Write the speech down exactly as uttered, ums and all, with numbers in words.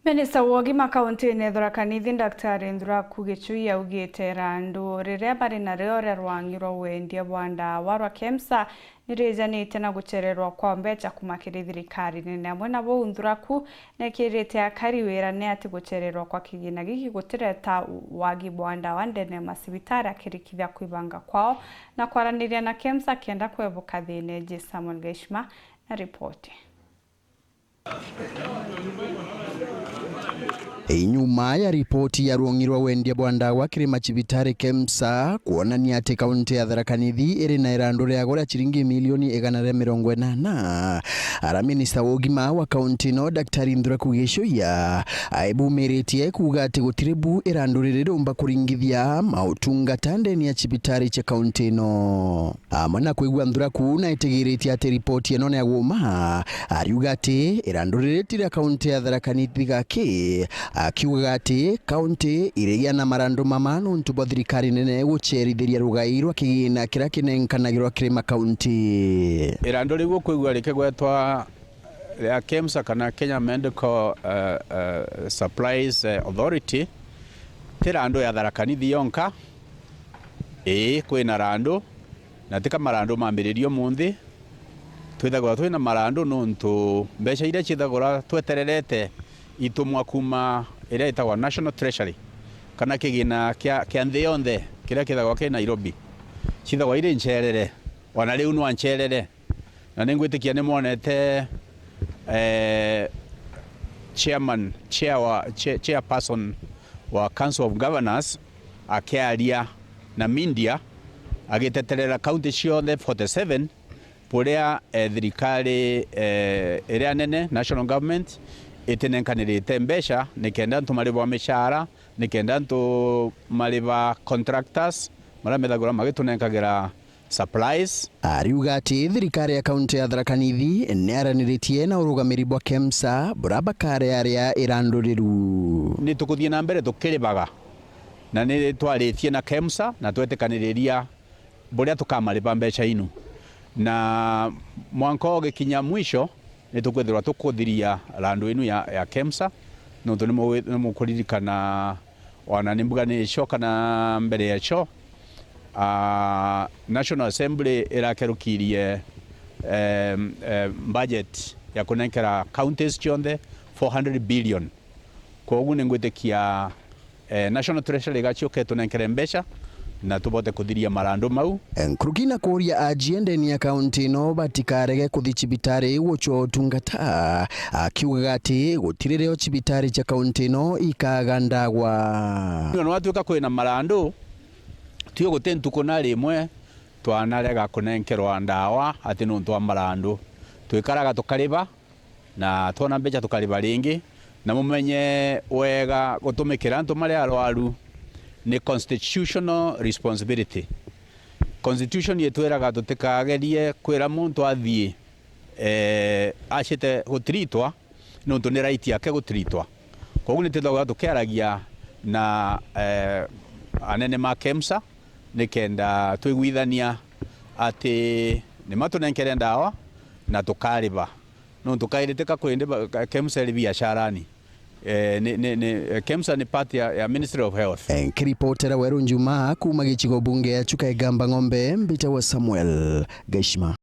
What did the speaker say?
Minista wa ugima kauntine ya Tharaka Nithi, Daktari Nthuraku Gichui, augite irandu riria bari nario ria rwang'i rwa wendia bwa ndawa rwa KEMSA nirijanite na gucererwa kwa mbeca kuma kiri thirikari nene. Amwe na buu, Nthuraku nekirite akari wira ni ati gucererwa kwa kigina giki gutireta wagi bwa ndawa ndene ya macibitari, akirikithia kwibanga kwao na kwaraniria na KEMSA kenda kwebuka thina iji. Samuel Gaishima na ripoti. Inyuma ya ripoti ya rwong'i rwa wendia bwa ndawa kiri macibitari KEMSA kwonania ati kaunti ya Tharaka Nithi iri na irandu riago ria ciringi milioni igana ria mirongo inana, ara minista wa ugima wa kaunti ino, Daktari Nthuraku Gichuya, aibumiritie kuuga ati gutiri bu irandu riri riumba kuringithia mautungata ndene ya cibitari cia kaunti ino. Amwe na kwigua Nthuraku na etigiritie ati ripoti ino ni ya guuma, ariuga ati irandu riri ti ria kaunti ya Tharaka Nithi gaki, akiugaga ati kaunti irigia na marandu mama nontu bwa thirikari nene gucerithiria rugai rwa kigina kiria kinenkanagirwa kiri makaunti. Irandu riu ukwigua rikigwetwa ria KEMSA kana Kenya Medical, eh, eh, Supplies, eh, Authority, ti randu ya Tharaka Nithi yonka. Ii, kwina randu, na tika marandu mambiririe umunthi. Twithagirwa twina marandu nontu mbeca iria ciithagirwa twetererete itumwa kuuma iria itagwa National Treasury, kana kigina kia, kia nthi yonthe kiria kithagwa ki Nairobi, cithagwa iri ncerere, ona riu nwa ncerere. Na ningwitikia nimwonete, eh, chairman, chair wa, chair, chairperson wa Council of Governors akiaria na media agiteterera county cionthe forty seven, buria, eh, thirikari, eh, iria nene, national government, itinenkanirite mbeca nikenda antu marivwa micara, nikenda antu mariva contractors maria methagirwa magitunenkagira supplies. Ariuga ati thirikari ya kaunti ya Tharaka Nithi niaraniritie na urugamiri bwa KEMSA buria bakariaria irandu riu. Ni tukuthii na mbere tukirivaga, na ni twaritie na KEMSA na twetikaniriria buria tukamariva mbeca inu, na mwanka ugikinya mwisho ni tukwithirwa tukuthiria randu inu ya, ya KEMSA, nontu ni mu-, ni mukuririkana, ona ni mbuga ni cio kana mbere ya cio, ah, National Assembly irakerukirie, em, em, budget ya kunenkera counties cionthe four hundred billion. Kwogu ni ngwitikia, eh, National Treasury igaciuka itunenkere mbeca na tubote kuthiria marandu mau. Nkuruki na kuuria ajie ndene ya kaunti ino batikarege kuthi cibitari gucwa utungata, akiugaga ati gutiri rio cibitari cia kaunti ino ikaga ndagwa. Ona gwatuika kwina marandu, tio guti ntuku na rimwe twanarega kunenkerwa ndawa ati nontu wa marandu. Twikaraga tukariva, na twona mbeca tukariva ringi. Na mumenye wega, gutumikira antu mari arwaru ni constitutional responsibility. Constitution itwiraga tutikagerie kwira muntu athii, eh, acite gutiritwa, nontu ni right yake gutiritwa. Koguo ni twithagirwa tukiaragia na, eh, anene ma KEMSA nikenda twiguithania ati nima tunenkere ndawa na tukariva. Nontu kairi tika kwindi ba-, ka-, KEMSA iri biasharani. Eh, ni, ni, ni, eh, KEMSA ni part ya, ya Ministry of Health. Eh, nkiripotera Weru Njuma kuuma gicigo bunge ya Chuka Igamba Ng'ombe, mbitagwa Samuel Gaishima.